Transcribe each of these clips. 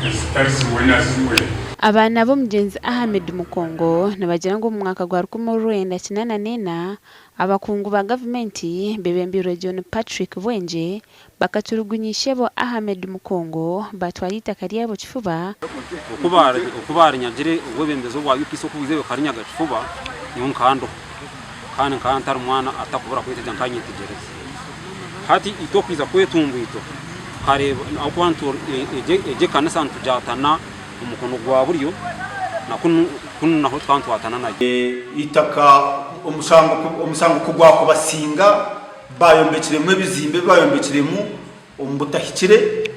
ezitari zimwe na zimwe. Abaana b'omugyenzi Ahmed Mukongo nibagira ngu omu mwaka gwa 1984, abakungu ba gavumenti bebembeirwe John Patrick Bwengye bakaturugunya ishebo Ahmed Mukongo batwara eitaka ryabo kifuba. Oku baarinyagire obwebembezi obwa UPC oku bwizire bukarinyaga kifuba, nyowe nkaba ndiho kandi nkaba ntari mwana atakubura kwetegyereza nkaba nyetegyereza. Hati itwe okwija kwetumbwitwa tukareeba ahabw'okuba egi ekanisa nitugyatana omukono gwa buryo na kunu kunu naho tukaba nitwatana nayo. Eitaka omushango ku gwakubasinga bayombekiremu ebizimbe ebi bayombekiremu omu butahikire,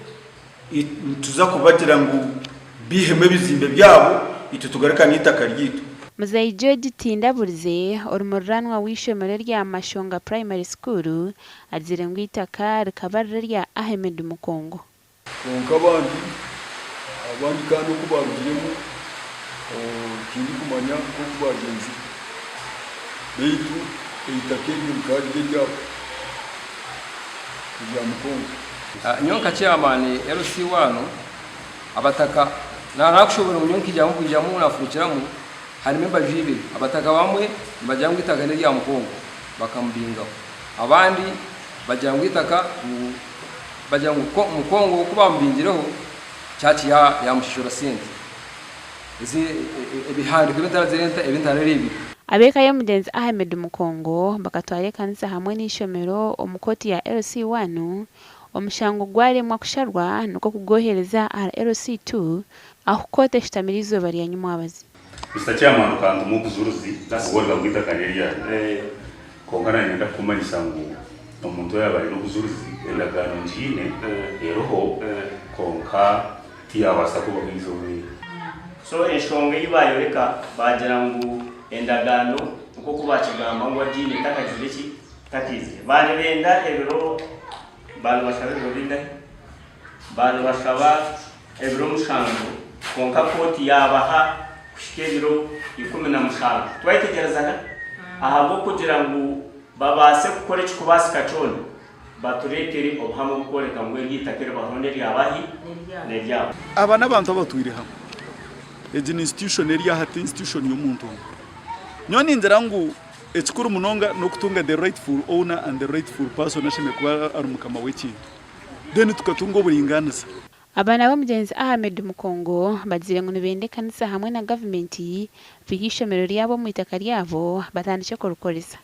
nituza kubagira ngu baihemu ebizimbe byabo itwe tugarukane eitaka ryaitu. Muzeeyi George Tindaburize ori muriraanwa w'eishomero erya Mashonga Primary School agizire ngu eitaka rikaba riri erya Ahmed Mukongo. Kwonka abandi, abandi kandi oku baarugiremu tindikumanya nk'oku baagyenzire. Beitu eitaka eryo rikaba riri eryabo, erya Mukongo. Nyowe nka chairman LC wanu abataka nakushoboorora ngu nyowe nkaijamu bwijamu nafurukiramu harimu embaju ibiri abataka bamwe nibagira ngu eitaka nerya Mukongo bakamubingaho abandi bagira ngu eitaka ngu Bagira ngu Mukongo ku bamubingireho, church yamushashura sente. Ezi ebihandiko ebi ntarareebire. Ab'eka y'omugyenzi Ahmed Mukongo bakatwara ekanisa hamwe n'eishomero omu kooti ya LC I, omushango gwaremwa kusharwa nikwo kugwohereza ahari LC ii ahu kooti eshutamire eizooba rya nyimwabazi. Mister Chairman okantuma obujurizi obworeka ngu eitaka n'eryangye. Kwonka naanye niinyenda kukumanyisa ngu omuntu yaaba aine obujurizi, endagaano ngiine eriho kwonka tiyaabaasa kubaho eizooba eryo. So enshonga ei baayoreka baagira ngu endagaano nk'oku baakigamba ngu agiine takagizire ki? Takaizire. Baanibenda ebiro, baanibashaba ebiro bingahi? Baanibashaba ebiro mushanju, kwonka kooti yaabaha kuhika ebiro 17. Twayetegyerezana? Ahabw'okugira ngu babaase kukora ekirikubaasika kyona, batureetere obuhame oburikworeka ngu eryo eitaka eri bariho n'eryabahi? N'eryabo. Aba n'abantu abatwire hamwe. Egi ni institution eri aha ti institution y'omuntu omwe. Nyowe ningira ngu ekikuru munonga n'okutunga the rightful owner and the rightful person ashemereire kuba ari mukama w'ekintu. Then tukatunga oburingaaniza. Abaana b'omugyenzi Ahmed Mukongo bagizire ngu nibenda ekanisa hamwe na gavumenti bihe eishomero ryabo omu itaka ryabo batandikye kurikoresa.